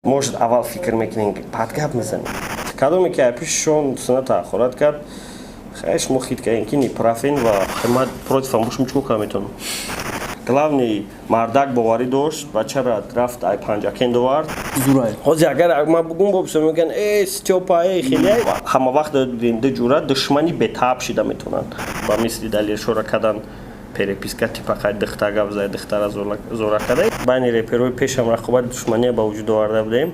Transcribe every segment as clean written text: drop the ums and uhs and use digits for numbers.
Может, аввал фикр мекунем, баъд гап мезанем. Кадоме ки пишшон сунната ахорат кард, хай, шумо хит кардем, ки неправ ен ва ман против ам бошам, чӣ кор метавонам? Главный мардак боварӣ дошт, бачара рафт, ай Панҷакент овард. Зурай. Ҳозир агар ман бугум, бо мегӯян: «Э, Стёпа, э, хеле». Ҳама вақт ду ҷура душмани бетааб шида метавонанд, ба мисли Далершора кардан переписка, типа қай духтар гап зад, духтара зора карда. Байни реперои пешам рақобати душмания ба вуҷуд оварда будем.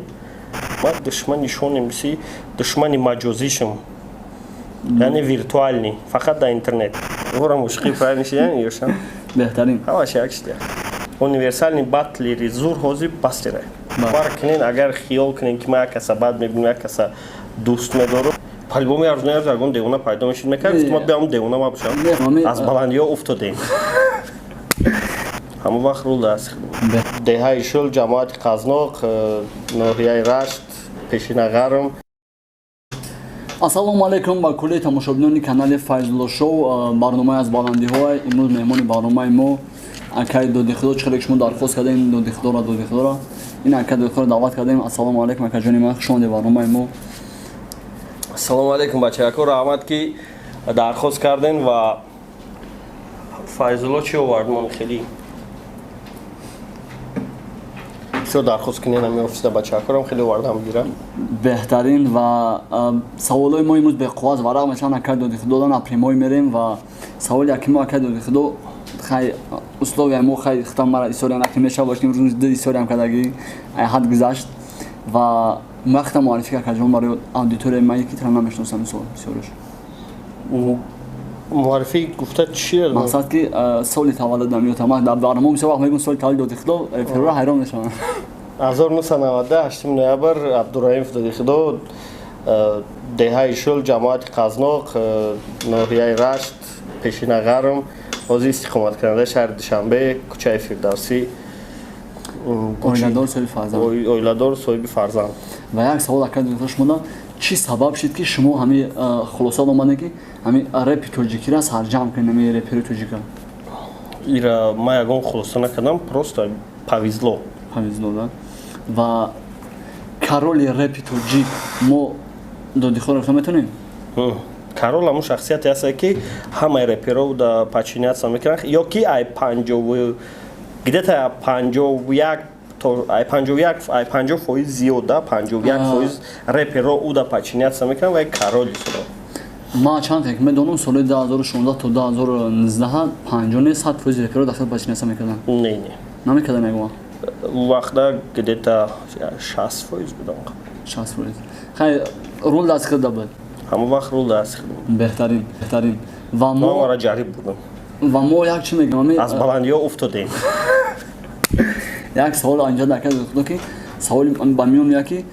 Ман душмани шонем, си душмани маҷозишам, яъне виртуальный, фақат дар интернет. Ора мушқи правильно шидан ёшам. Беҳтарин. Ҳамаш як шида. Универсальный батлери зур ҳозир бастера бар кунен. Агар хиёл кунен, ки ман як каса бад мебинам, як каса дӯст медорам, по-любому ярӯз на ярӯз ягон девона пайдо мешид, мекард. Гуфтам, ман биям, девона мабошам. Аз баландиҳо уфтодем. Ҳамон вақт рул даст. Деҳаи Шул, ҷамоати Қазноқ, ноҳияи Рашт, пешина Ғарм. Ассалому алайкум ба кулли тамошобинони канали Файзулло Шоу, барномаи «Аз баландиҳо». Имрӯз меҳмони барномаи мо акаи Додихудо. Чӣ хеле шумо дархост кардем Додихудоро, Додихудоро, ин акаи Додихудоро даъват кардем. Ассалому алайкум, акаҷони ман, хуш омадед барномаи мо. Ассалому алайкум, бачаҳако, раҳмат, ки дархост кардем. Ва Файзулло чӣ овард? Мон хеле бисёр дархост кунен, ами офиса бачаҳакорам хеле овардам гира. Беҳтарин. Ва саволҳои мо имрӯз беқоғаз варақ мешаванд. Акаи Додихудо, напрямой мерем. Ва саволи якимо, акаи Додихудо, хай, условия мо, хай, хитам мара история нақл мешава, бошки имрӯз ду историям кардагӣ, ай ҳад гузашт. Ва вақта муаррифӣ, акаҷон, барои аудиторияи ман, ки тра намешиносам, мисол, бисёрш. Муаррифӣ гуфта чи? Мақсад, ки соли таваллудам ёдам. Ман дар барнома бисёр вақт мегӯм соли таваллуди Додихудо, феврал, ҳайрон мешавам. 1998 ноябр, Абдураимов Додихудо, деҳаи Шул, ҷамоати Қазноқ, ноҳияи Рашт, пешина Ғарм, ҳозир истиқоматкунандаи шаҳри Душанбе, кӯчаи Фирдавсӣ. Оиладор, соҳиби фарзанд. Оиладор, соҳиби фарзанд. Ва як савол, ака, шумо: чӣ сабаб шуд, ки шумо ҳами хулоса омадем, ки ҳами репи тоҷикиро сарҷамъ кунед, ҳами репери тоҷика? Ира ман ягон хулоса накардам, просто повезло. Повезло, да. Ва короли репи тоҷик мо Додихудоро гуфта метавонем? Король ҳамун шахсияте ҳаста, ки ҳамаи реперо да подчиняться мекунанд, ё ки ай панҷову где-то 51 то ай 51, ай 50% зиёд, да, 51% реперо ӯ да подчиняться мекунанд ва король шуда. Ман чанд ки медонам, соли 2016 то 2019 50 не, 100% реперо дахил подчиняться мекарданд. Не. Намекардан ягон? Вақта где-то 60% будам. 60%. Хай, рул даст худа буд. Ҳамон вақт рул даст. Беҳтарин, беҳтарин. Ва мо маро ҷариб будам. Ва мо як чӣ мегӯям. Аз баландиҳо уфтодем. Як савол анҷа дар кард худо, ки саволи ба миён меяд, ки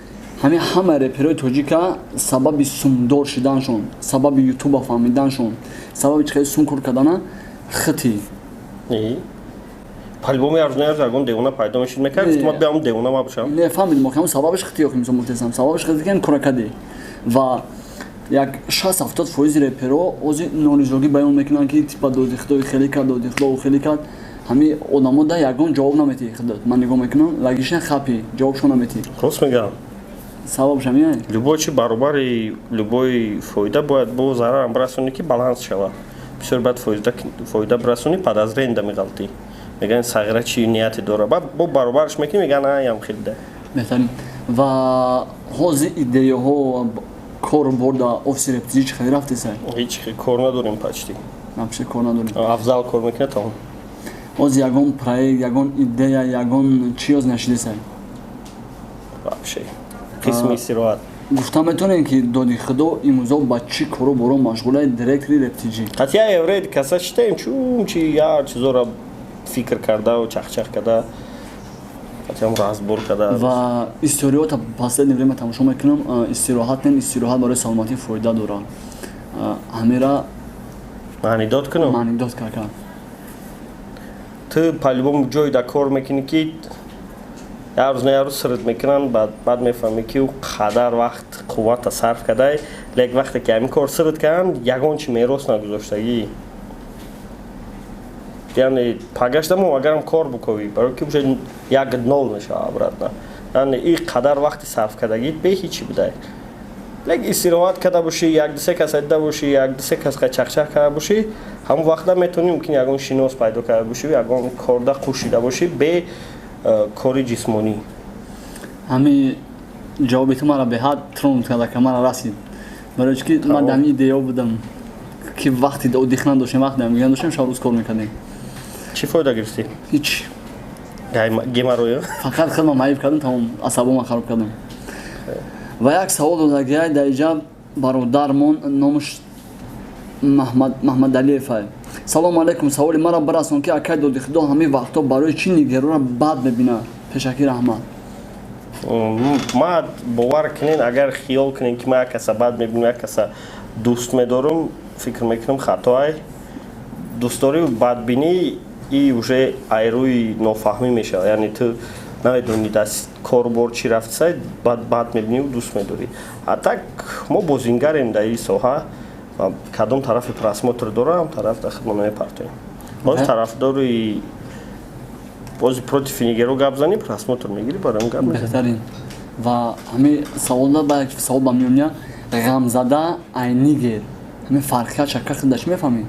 ҳамин ҳама реперои тоҷика сабаби сумдор шиданшон, сабаби ютуба фаҳмиданшон, сабаби чӣ хеле сум кор кардана хити? По-любому ярӯз на ярӯз ягон девона пайдо мешид, мекард. Гуфтам, ман биям, девона мабошам. Не, фаҳмидем, охи, ҳамун сабабаш хити. Охи, мисол, муфтесам, сабабаш хити, ки кора кардӣ. Ва як 60-70% реперо ози норизогӣ баён мекунанд, ки типа Додихудои хеле кард, Додихудо хеле кард. Ҳами одамо да ягон ҷавоб наметиҳӣ худат. Ман нигоҳ мекунам, лагишна хапи, ҷавобшо наметиҳӣ. Рост мегӯям. Сабабш ҳамин? Любой чи баробари любой фоида бояд бо зарарам бирасонӣ, ки баланс шавад. Бисёр бояд фоида бирасонӣ, подозрение да меғалтӣ, мегӯянд, сағира чи нияте дора. Баъд бо баробараш мекунӣ, мегӯянд, аям хелда. Беҳтарин. Ва ҳозир идеяҳо, кору бор дар офиси Рептиҷи чӣ хеле рафтесай? Ҳеҷ кор надорем почти. Вообще кор надорем? Афзал кор мекунад, тамом. Ҳозир ягон проект, ягон идея, ягон чӣ ёз нашидесай? Вообще қисми истироҳат. Гуфта метавонем, ки Доди Худо имрӯзо ба чӣ кору боро машғулай, директори Рептиҷи? Қатъия еврей каса читаем, чун чи як чизоро фикр карда, чахчах карда, қатъиям разбор карда. Ва историёта последнее время тамошо мекунам. Истироҳат нем, истироҳат барои саломатӣ фоида дорад. Ҳамира Маънидод кунам? Маънидод кард. Ту по-любому ҷой да кор мекунӣ, ки як рӯз на як рӯз сирт мекунанд. Баъд мефаҳмӣ, ки ӯ қадар вақт, қуввата сарф кардай, лек вақте ки ҳамин кор сирт карданд, ягон чи мерос нагузоштагӣ. Яъне пагаштамо агарам кор буковӣ, барои ки уже як нол мешава обратно. Яъне и қадар вақти сарф кардагӣ бе ҳичи будай. Лек истироҳат карда бошӣ, як-дусе кас дида бошӣ, як-дусе кас чақчақ карда бошӣ, ҳамон вақта метавонӣ, мумкин, ягон шинос пайдо карда бошӣ, ягон корда қӯшида бошӣ бе кори ҷисмонӣ. Ҳами ҷавоби ту мара беҳад тронут карда, ка мара расид, барои чӣ ки ман дар идея будам, ки вақти отдых надоштем, вақт дамгирӣ надоштем, шаб рӯз кор мекардем. Чӣ фоида гирифтӣ? Ҳеч. Геморрой. Фақат худман маиб кардам, тамом, асабома хароб кардам. Ва як савол додагиай дар иҷа бародармон, номаш Маҳмадалиев. Салому алайкум, саволи маро бирасон, ки акай доди худо ҳамин вақтҳо барои чӣ нигерора бад мебинад? Пешакӣ раҳмат. Ма, бовар кунен, агар хиёл кунем, ки ман як каса бад мебинам, як каса дӯст медорам, фикр мекунам, хатоай. Дӯстдорию бадбинӣ и уже айрӯи нофаҳмӣ мешавад, яъне ту намедонӣ дар корубор чӣ рафтсай, баъд бад мебиниву дӯст медорӣ. А так мо бозингарем дар ин соҳа ва кадом тарафи просмотр дорам, тараф дар хидмат намепартоем. Боз тарафдори, бози против нигеро гап занӣ, просмотр мегирӣ, барои гап. Беҳтарин. Ва ҳамин саволда ба як савол ба миён: ғамзада ай нигер, ҳамин фарқият шакка худаш мефаҳмӣ?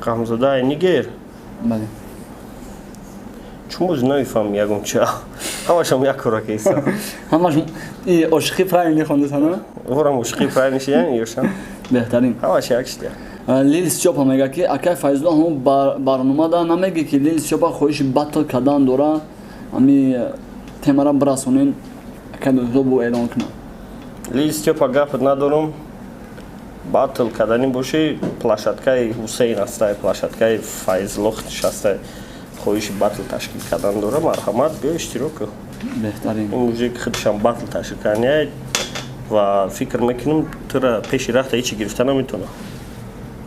Ғамзада ай нигер? Бале. Чун бози намефаҳмӣ ягон ча, ҳамашам як кора кеста. Ҳамаш ошиқи правильный хондасана. Орам, ошиқи правильный шидан ёшам. Беҳтарин. Ҳамаш як шидя. Лил Стёпа мега, ки акай Файзулло ҳамон барномада намеге, ки Лил Стёпа хоҳиши батл кардан дора, ҳами темара бирасонен, акай додо бу эълон кунад. Лил Стёпа, гапат надорум. Батл кардани боши, площадкаи Ҳусейн астай, площадкаи Файзлох нишастай. Хоҳиши батл ташкил кардан дора, марҳамат, биё, иштирок кун. Беҳтарин. Ин мужик худшам батл ташкил кардани ва фикр мекунам, тура пеши рахта ҳечи гирифта наметавонам.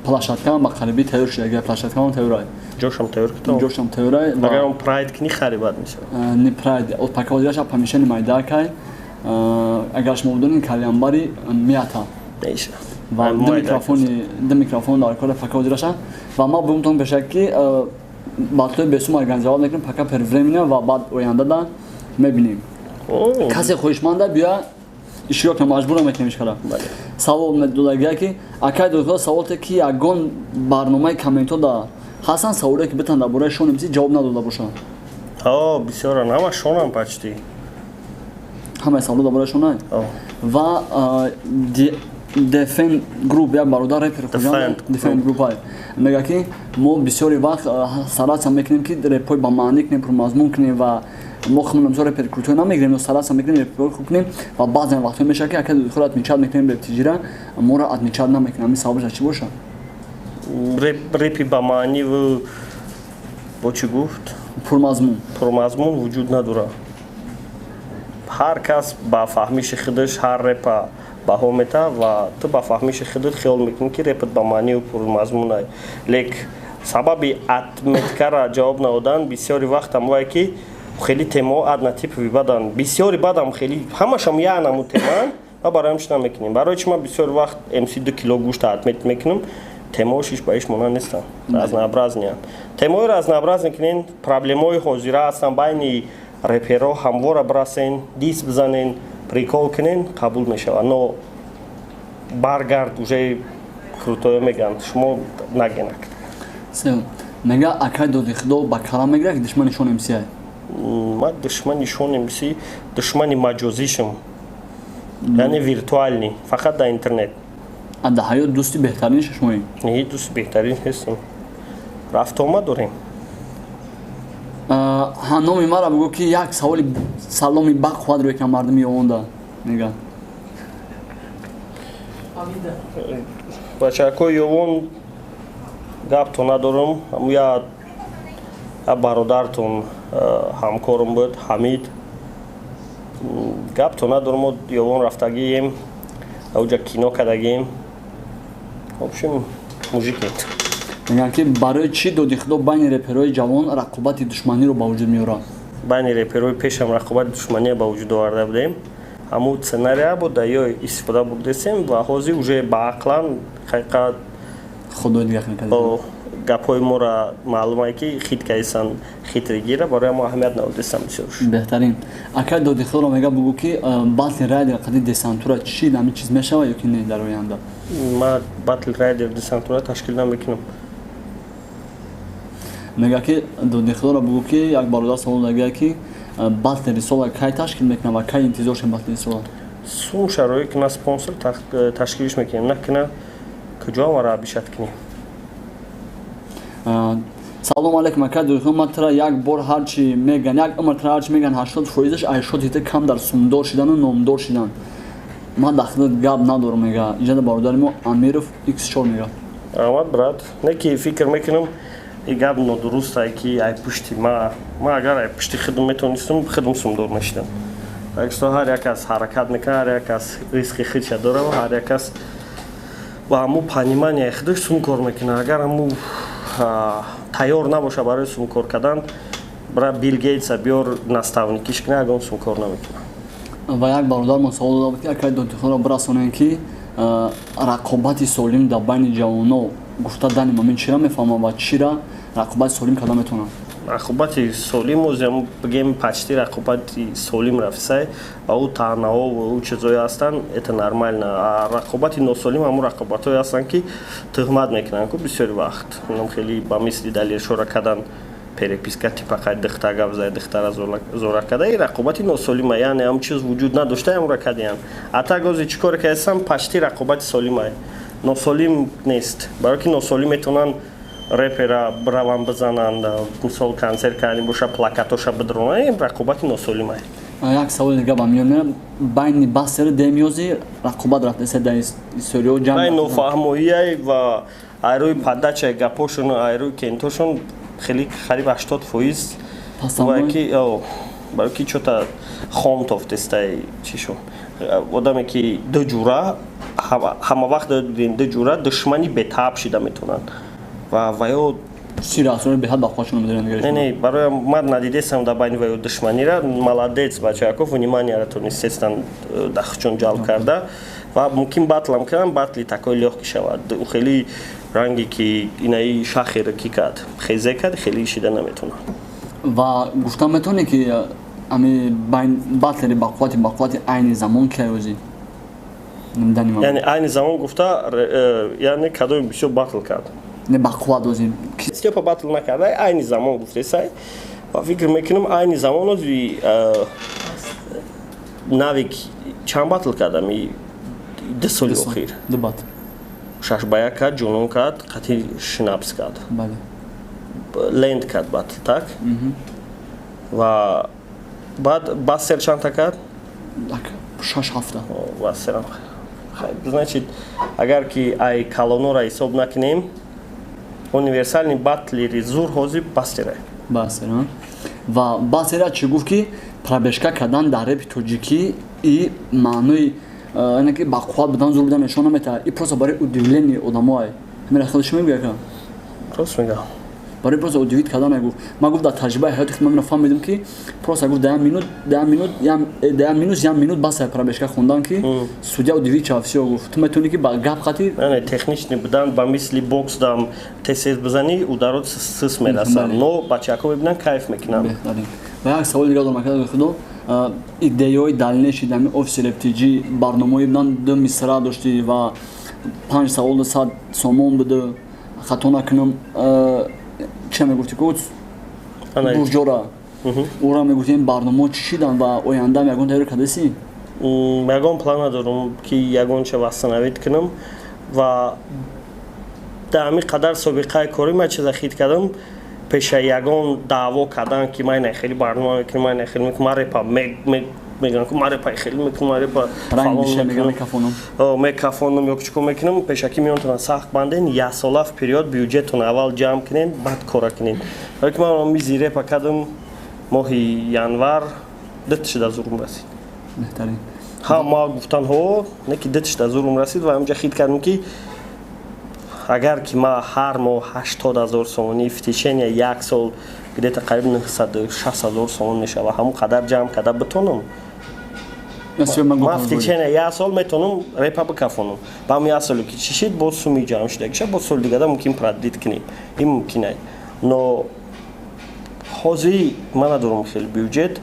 Площадкаам ба қарибӣ тайёр шуда, агар площадкаам тайёрай. Ҷошам тайёр кутам. Ҷошам тайёрай. Агар он прайд кини, хари бад мешавад. Не, прайд пока озираша помещение майдакай, агар шумо бидонед, калямбари мията. Меша. Ва ду микрофон дар кора пока озираша. Ва ма бумтон пешак, ки батлои бесум организовать мекунем пока первременно, ва баъд ояндада мебинем. Касе хоҳишманда биё, иштирок, маҷбур мекунем ишкара. Савол додагия, ки акай додхудо, саволте, ки ягон барномаи комментҳо да ҳастанд, саволе, ки битан дар бораи Шон МС ҷавоб надода бошанд? О, бисёран, ҳама Шонам почти. Ҳамаи саволо дар бораи Шонай. Ва Дефен Груп, як бародар репер, Дефен Груп, мега, ки мо бисёри вақт стараться мекунем, ки репҳои ба маънӣ кунем, пурмазмун кунем, ва мо худмон мисол репер крутой намегирем, но стараться мекунем репҳои хуб кунем. Ва баъзан вақтҳо мешавад, ки ака худро отмечать мекунем, реп тиҷира моро отмечать намекунем. Ҳамин сабабаш чӣ бошад? Репи ба маъниву бо чӣ гуфт? Пурмазмун. Пурмазмун вуҷуд надорад. Ҳар кас ба фаҳмиши худаш ҳар репа баҳо метаҳад, ва ту ба фаҳмиши худат хиёл мекунӣ, ки репат ба маънию пурмазмунай. Лек сабаби отметкара ҷавоб надодан бисёри вақт ҳамое, ки хеле темаҳо однотиповый бадан, бисёри бадам, хеле ҳамашам як намуд темаанд ма бароям чӣ намекунем. Барои чӣ ман бисёри вақт МС ду кило гӯшта отмет мекунам? Темаҳо шиш ба иш монанд нестанд, разнообразныянд. Темаҳои разнообразный кунен, проблемаҳои ҳозира ҳастанд байни реперо, ҳамвора бирасен, дисс бизанен, прикол кунен, қабул мешавад. Но баргард, уже крутое мегӯянд, шумо нагенак. Мега, акай доди худо ба калам мегирад, ки душмани Шон МС? Ман душмани Шон МС, душмани маҷозишам, яъне виртуальный, фақат дар интернет. А дар ҳаёт дӯсти беҳтаринша шумоӣ? Не, дӯсти беҳтарин ҳестем, рафтуомад дорем. Ҳа, номи мара бигӯ, ки як саволи саломи бақувват рӯй кам мардуми ёвонда мега. Бачакҳои ёвон, гапто надорам. Я бародартон ҳамкорам буд, Ҳамид, гапто надорам. Мо ёвон рафтагием, ауҷа кино кардагием, в общем, мужики. Мегӯянд, ки барои чӣ доди худо байни реперҳои ҷавон рақобати душманиро ба вуҷуд меорад? Байни реперҳои пешам рақобати душманиро ба вуҷуд оварда будем. Ҳамун сценария буда ё истифода бурдесем ва ҳозир уже ба ақлан ҳақиқат. Худои дигар мекард. Гапҳои моро маълумае, ки хит кайсан, хитригира барои мо аҳамият надодистам бисёр. Беҳтарин. Акай Додихудоро мега, бугӯ, ки батли райдер қади десантура чӣ ҳамин чиз мешава ё ки не дар оянда? Ма батл райдер десантура ташкил намекунам. Мега, ки Додихудоро бугӯ, ки як бародар савол дагия, ки батли рисола кай ташкил мекунам ва кай интизор шем батли рисола? Сум шароит кина, спонсор, ташкилиш мекунем, накуна, куҷо мара обещать кунем? Салом алейкум, ака Додихудо. Ман тра як бор ҳарчи меган, як умр тра ҳарчи меган, 80 фоизаш айшоти та кам дар сумдор шидану номдор шидан. Ман дар хидмат гап надорам, мега иҷода бародари мо Амиров X4 мега. Раҳмат, брат. Не ки фикр мекунам, и гап нодурустае, ки ай пушти ма. Агар ай пушти худм метонистам, худм сумдор мешидам. Так что ҳар як кас ҳаракат мекунад, ҳар як кас ризқи худша дора ва ҳар як кас ба ҳамун понимания худаш сум кор мекунад. Агар ҳамун тайёр набоша барои сумкор кардан, бра Билл Гейтса биёр, наставникиш кунад, ягон сумкор намекунад. Ва як бародармон савол дода буд, ки акай Додихудоро бирасонем, ки рақобати солим дар байни ҷавоно гуфта дани мамин чира мефаҳмам ва чира рақобати солим карда метавонанд? Рақобати солим озям бигем, почти рақобати солим рафисай ва ӯ таънаҳо ва ӯ чизое ҳастанд, это нормально. А рақобати носолим ҳамун рақобатҳое ҳастанд, ки туҳмат мекунанд ку бисёри вақт. Нам хеле ба мисли Далершора кардан, переписка, типа қай духтар гап зад, духтара зора карда, и рақобати носолима, яъне ҳам чиз вуҷуд надошта, ҳамура кардиян. А так ози чӣ коре кардастам, почти рақобати солимай, носолим нест, барое ки носолим метавонанд репера раван бизананд, мисол, консерт кардани боша, плакатоша бидронанд, ин рақобати носолимай. Як саволи дига ба миён меояд: байни Бастеру Демиёзи рақобат рафтаеса дар историё ҷанг? Байн нофаҳмоияй ва айрӯи подачаи гапошон, айрӯи кентошон хеле қариб 80%. Пасамой? Барои ки чота хом тофтестай чишон. Одаме ки ду ҷура ҳама вақт дидем, ду ҷура душмани бетааб шида метавонанд ва ваё Сири асрори беҳад ба худшон медоранд. Не, не, барои ман надидесам дар байни ваё душманира. Молодец, бачааков, вниманияро тонистестан дахчон ҷалб карда ва мумкин батлам кунам, батли такой лёгкий шавад. Хеле ранге ки инаи шахеро ки кард, хезе кард, хеле шида наметавонад. Ва гуфтан метавонӣ, ки ами батлери бақуввати айни замон ки ози? Яъне айни замон гуфта, яъне кадоми бисёр батл кард? Не, бақувват ози. Степа батл накарда айни замон гуфтесай, ва фикр мекунам, айни замон ози Навик чанд батл кардам 2 соли охир? Ду батл. 6-1 кард, Ҷунун кард, қатъи Шнапс кард. Бале. Ленд кард батл, так, ва баъд Басер чандта кард? Шаш, ҳафта. Басерам, значит, агар ки ай калонора ҳисоб накунем, универсальный батлери зур ҳозир Бастера. Бастер. Ва Бастера чӣ гуфт, ки пробежка кардан дар репи тоҷикӣ и маънои ина ки бақувват будан, зур будан нишон наметаҳад, и просто барои удивление одамоай. Ҳамин хеле шумо мегӯяд, ка? Рост мегӯям. Барои просто удивить кардан гуфт. Ман гуфт, дар таҷрибаи ҳаёти худ ман инро фаҳмидам, ки просто гуфт, даҳ минут, даҳ минус як минут бас пробежка хондан, ки судья удивить шава, всё. Гуфт, ту метавонӣ, ки ба гап хати. Не, техничный будан, ба мисли бокс дам тез бизанӣ, ударот сис мерасанд, но бачаҳако мебинанд, кайф мекунанд. Беҳтарин. Ва як саволи дига дорам, акаи Худо: идеяҳои дальнейший дами офиси рептиҷи, барномаҳои будан? Ду мисра доштӣ ва панҷ саволу 100 сомон буду, хато накунам, чӣ мегуфтӣ ку, бурҷора ура мегуфтӣ. Ин барномаҳо чӣ шидан ва ояндаам ягон тайёр кардасӣ? Ягон план надорам, ки ягон ча восстановить кунам. Ва дар ҳамин қадар собиқаи корӣ ман чиза хит кардам, пеша ягон даъво кардан, ки ман хеле барнома мекунам, ман хеле мекунам, ман репа мегӯям, ки ман репа хеле мекунам, ман репа мекафонам ё чӣ кор мекунам. Пешакӣ меонтона сахт банден, як сола вперёд бюджетон аввал ҷамъ кунен, баъд кора кунен. Барои ки ман мизи репа кардам моҳи январ, дутшда зурум расид. Ҳа, ма гуфтан ҳо, не ки дутшда зурум расид ва ҳамҷа хит кардам, ки агар ки ма ҳар моҳ 80 000 сомонӣ, в течение як сол где-то қариб 960 000 сомон мешава, ҳамон қадар ҷамъ карда битонам. Ман в течение як сол метавонам репа бикафонам. Ба ҳамн як соле ки чӣ шид, боз суми ҷамъ шудагиша, боз соли дигада мумкин продлить кунем, ин мумкин ай. Но ҳозир ман надорам хеле бюджет.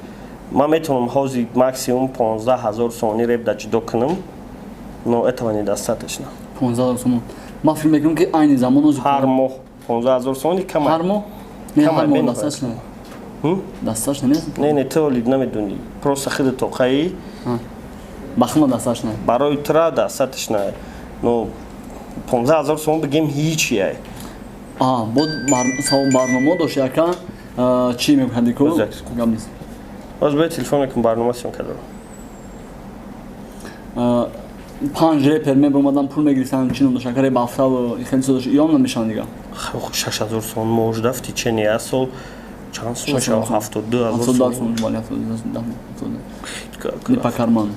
Ман метавонам ҳозир максимум 15 000 сомонӣ реп да ҷудо кунам, но этого недостаточно. 15 000 сомон, ман фикр мекунам, ки айни замон ҳар моҳ 15 000 сомонӣ кам. Ҳар моҳ? Не, ҳар моҳ достаточно, достаточно нест. Не, не, ту оли намедонӣ, просто хиди тоқаи. Ба хима достаточно. Барои тура достаточно, но 15 000 сомон бигем, ҳичи. Бод барнома дошт яка, чӣ мекарди ку? Гап нест. Боз бе телефон мекунам, барнома съёмка дорам. Панҷ репер мебаромадан, пул мегирифтан, чӣ ном дошт, ака, реп афтав, хеле чизо дошт, иём намешаванд дига? 6000 сомон можда в течение як сол чанд сум мешавад? 72 000 сом. Не по карману.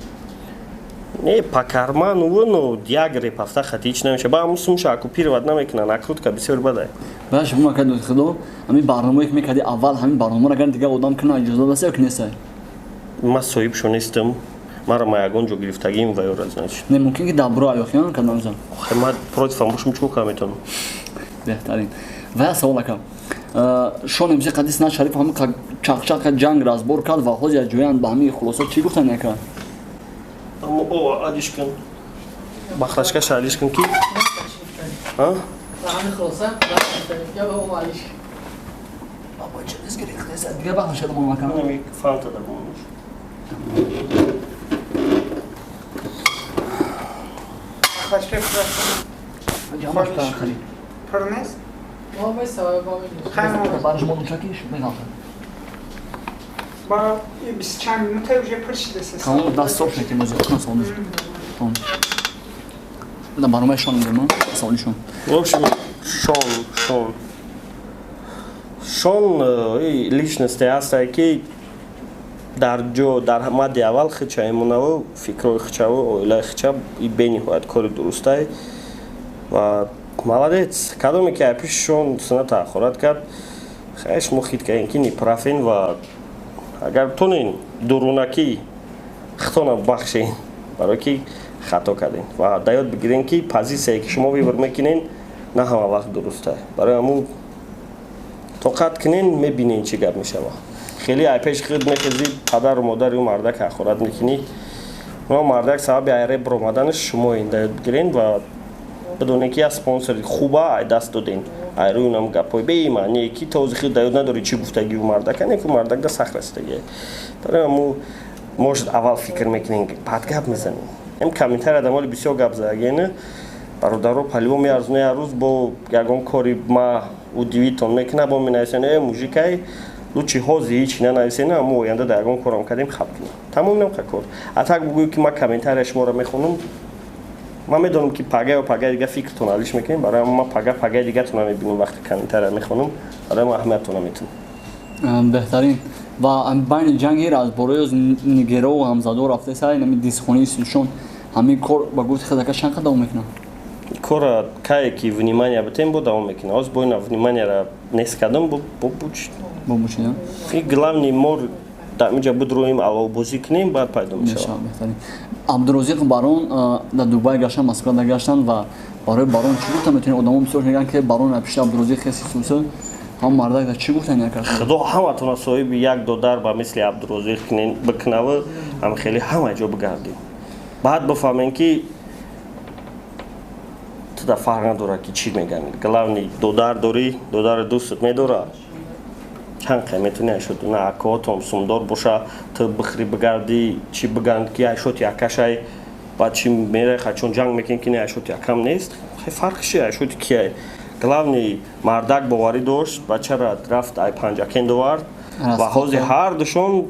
Не по карману, но як реп ҳафта хати ҳеч намешавад. Ба ҳамун сумша оккупировать намекунад, накрутка бисёр бадай. Баш бума кард, худо, ҳамин барномае ки мекарди аввал, ҳамин барномаро агар дигар одам кунад, иҷоза даст ё ки нестай? Ман соҳибшо нестам, маро ма ягон ҷо гирифтагим ва ёра, значит. Не, мумкин ки дабро аёхиён кардам. Ман против ам бошам, чӣ кор метавонам? Беҳтарин. Ва як савол, ака. Шон МС қади Синат Шариф ҳами чақчақа ҷанг разбор кард ва ҳозир ҷоянд, ба ҳамин хулоса чӣ гуфтан, ака? Аммо о алиш кун, бахлашкаша алиш кун ки. А? Ҳамин хулоса я о алиш. Бабо, чӣ дигар бахлашка дамон, ака? Фанта да бомош. Бахлашка ҷамаш хали. Пур нест? Бараш молучакиш меғалта. Ба бист чанд минута уже пур шидаст. Тамом, даст соф шекем ози, окна солниш. Тамом. Да барномаи Шон идем, саволи Шон. В общем, Шон личности ҳастае, ки дар ҷо дар мадди аввал хича эмонаву фикрҳои хичаву оилаи хича, и бениҳоят кори дурустай ва молодец. Кадоме ки пишшон сунната ахорат кард, хай, шумо хит кардем ки неправ ен ва агар тонен дурунакӣ хитона бахшен, барое ки хато кардем, ва да ёд бигирем, ки позитсияе ки шумо выбор мекунен, на ҳама вақт дурустай. Барои ҳамун тоқат кунен, мебинен, чӣ гап мешава. Хеле ай пеши худ мехезӣ, падару модари ӯ мардак ахорат мекунӣ. Ма мардак сабаби айре биромаданаш шумоен, да ёд бигирен ва бидонед, ки як спонсори хуба ай даст доден. Ай рӯи нам гапҳои бемаъние, ки този худ да ёд надорӣ, чӣ гуфтагӣ ӯ мардака, не ку мардак да сахт расидагӣ. Барои ҳамун, может, аввал фикр мекунем, баъд гап мезанем. Ем комментария дамоли бисёр гап задагине, бародаро, по-любому як рӯз, рӯз бо ягон кори ма удивить тон мекуна, бо менависен: «Э, мужик ай, лучше ҳозир ҳичи нанависен, аммо оянда дар ягон корам кардем, хаб кунем». Тамом, намқа кор. А так бугӯю, ки ман комментария шуморо мехонам, ман медонам, ки пага ё пагаи дига фикртон алиш мекунем. Барои ман пага, пагаи дигатона мебинам, вақте комментария мехонам, барои ман аҳамиятона метунам. Беҳтарин. Ва байни ҷанги разборои нигерову ҳамзадо рафтеса, инами дисхонии сушон, ҳамин кор ба гуфти хедака чанд қад давом мекунад? Кора кае ки внимание битем, бо давом мекунад. Ҳоз бо ина внимание ра нест кардам, бо буч. Бо бучида. И главный мор дар инҷа бидроим, аловбозӣ кунем, баъд пайдо мешавад. Беҳтарин. Абдурозиқ Барон дар Дубай гаштан, Москва да гаштан ва барои Барон чӣ гуфта метавонед? Одамо бисёр мегӯянд, ки Барон пишти Абдурозиқ хеси суса, ҳам мардак да чӣ гуфтан як? Худо ҳаматона соҳиби як додар ба мисли Абдурозиқ бикунаву ҳам хеле ҳама ҷо бигардем, баъд бифаҳмем, ки туда фарқ надорад, ки чӣ мегӯянд. Главный додар дорӣ, додари дӯстат медорад, чанд қай метавони айшоти на акоотон сумдор боша, ту бихӯри, бигардӣ, чӣ бигӯянд, ки айшоти акашай, баъд чӣ мерехай, чун ҷанг мекунӣ, ки не, айшоти акам нест. Хай, фарқи чи, айшоти кияй? Главный мардак боварӣ дошт, бачара рафт, ай Панҷакент овард ва ҳозир ҳар душон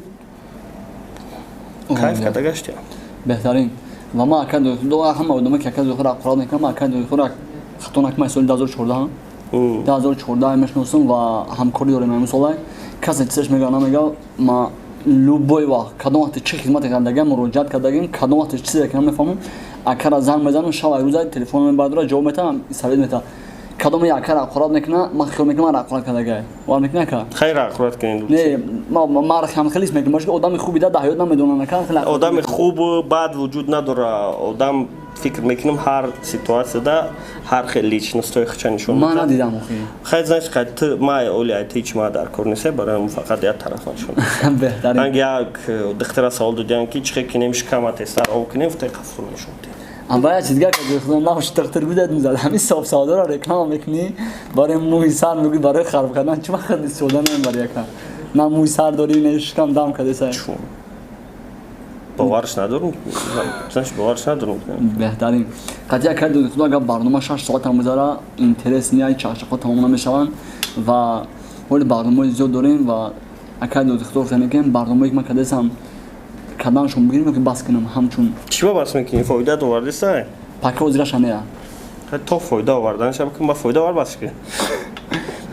кайф карда гаштиям. Беҳтарин. Ва ман ака, ҳама одама ки ака Зуҳур аққурат мекунам, ака Зуҳур, хато накунам, соли 2014, 2014 мешиносам ва ҳамкорӣ дорем. Ҳамин солай касе чизаш мега, намега, ма любой вақт, кадом вақте чӣ хизмате кардагиам, муроҷиат кардагим, кадом вақте чизе ки намефаҳмам, акара занг мезанам, шаб рӯза телефон мебардора, ҷавоб метаҳам, совет метаҳам. Кадоме яка рақорат мекуна, ман хиёл мекунам, ман рақорат кардагай. Вар мекуна, ака? Хайр, рақорат кунед. Не, ма хам хелис мекунам, бошки одами хуби да ҳаёт намедонам, ака, хеле. Одами хубу бад вуҷуд надора. Одам, фикр мекунам, ҳар ситуатсияда ҳар хел личность ҳои худша нишон Ман надидам охи. Хайр, знаешь, хай ту ма оли ай ту ҳеч ма дар кор нест, барои фақат як тараф нишон. Беҳтарин. Анг як духтара савол додиан, ки чӣ хел кинем шикама тезтар об кунем, футай қафур нишон дид. Ама як чиз дигар, ки худо нахуш духтар будад мизад. Ҳамин софсодора реклама мекунӣ, барои мӯи сар мегӯӣ, барои хароб кардан, чӣ вақт истифода намебарӣ, яка? На мӯи сар дорӣ, на шикам дам кардеса. Чун боварш надорам, знаешь, боварш надорам. Беҳтарин. Қатъия кард, худо, агар барнома 6 соатам гузара, интерес неай, чақчақҳо тамом намешаванд ва ҳоли барномаҳои зиёд дорем. Ва акай доди худо, гуфтане, ки барномае ки ман кардесам, карданашон бигирем ки бас кунам ҳамчун. Чӣ ба бас мекунӣ? Фоида овардиса? Пака озираша нея. То фоида оварданша бикун, ба фоида овар, бас кун.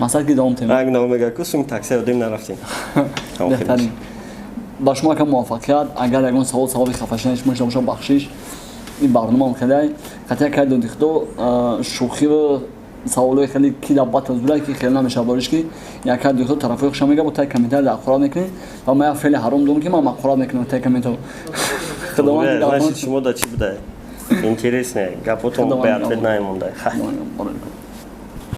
Масалан, ки давом тем. Аг мега ку суми такси одем нарафтем. Беҳтарин. Ба шумо, ака, муваффақият. Агар ягон савол саволи хафашинаи шумо шуда боша, бахшиш, ин барномаам хеле қатъия кард. Доди худо, шӯхиву саволҳои хеле ки дар батл зурай, ки хеле намешавад, бориш ки яка доди худо тарафҳои хуша мега, бо тай комментар дар ақорат мекунед ва ма як феъли ҳаром дорам, ки ман мақорат мекунам тай комментар. Худованд, шумо да чӣ будай? Интересне гапотон беответ намемондай.